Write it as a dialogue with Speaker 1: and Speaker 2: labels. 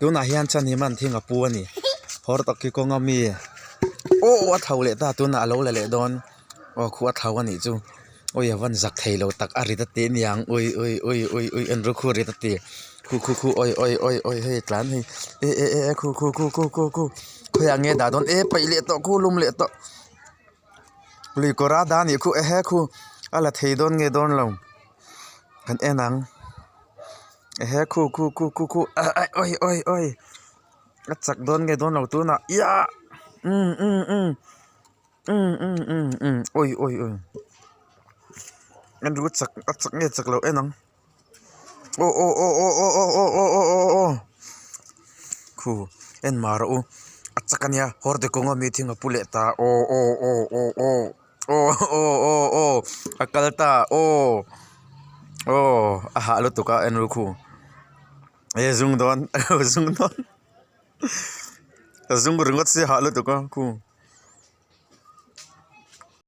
Speaker 1: Tunah hian chhan him an thing a pu a ni hawr tak hi kawng ami aw a tho leh ta tunah a lo la leh dawn aw khu a tho a nih chu awi a van zak thei lo tak a rit a tih aniang ui ui ui ui ui en ru khu rit a ti khu khu khu awi awi awi awi hei tlan hei e e e khu khu khu khu khu khu khawiah nge dah dawn e paih leh tawh khu lum leh tawh lui kawr a dah a nih khu ehe khu a la thei dawn nge dawn lo kan en ang ehe khu khu khu khu khu ah ah awi awi awi a chak dawn nge dawn lo tunah iah umm umm umm umm umm umm umm awi awi awi en ru a chak a chak nge chak lo en ang aw aw aw aw aw aw aw aw aw aw aw khu en mah rawh u a chak ania hawrte kawnga mi thing a pu leh ta aw aw aw aw aw aw aw aw aw a kal ta aw aw a hah lutuk a en ru khu e zung dawn zung dawn a zung ringawt sia hah lutuk a khu.